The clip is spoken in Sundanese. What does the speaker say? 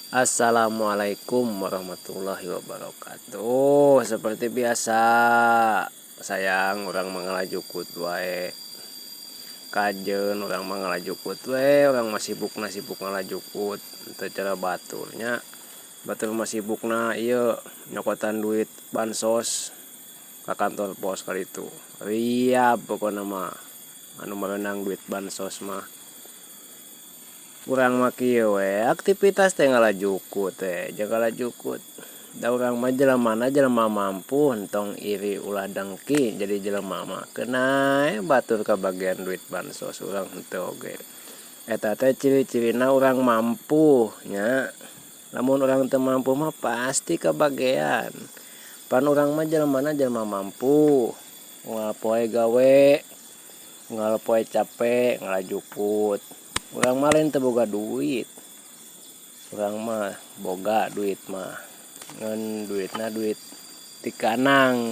Assalamualaikum warahmatullahi wabarakatuh. Seperti biasa, sayang, urang mah ngalajukut wae. Kajeun urang mah ngalajukut we, urang mah sibukna sibuk ngalajukut teu cara batur nya. Batur mah sibukna ieu nyokotan duit bansos ka kantor pos kaditu. Riap pokona mah anu meunang duit bansos mah. Urang mah kieu we aktivitas teh ngalajukut we jeung ngalajukut. Da urang mah jelemana jelema mampu, entong iri ulah dengki jadi jelema mah keun we batur kabagian duit bansos, urang henteu oge. Eta teh ciri-cirina urang mampu nya. Lamun urang teu mampu mah pasti kabagean. Pan urang mah jelemana jelema mampu, unggal poe gawe, unggal poe cape ngalajukut. Urang mah lain teu boga duit, urang mah boga duit mah, ngan duitna duit ti kanang.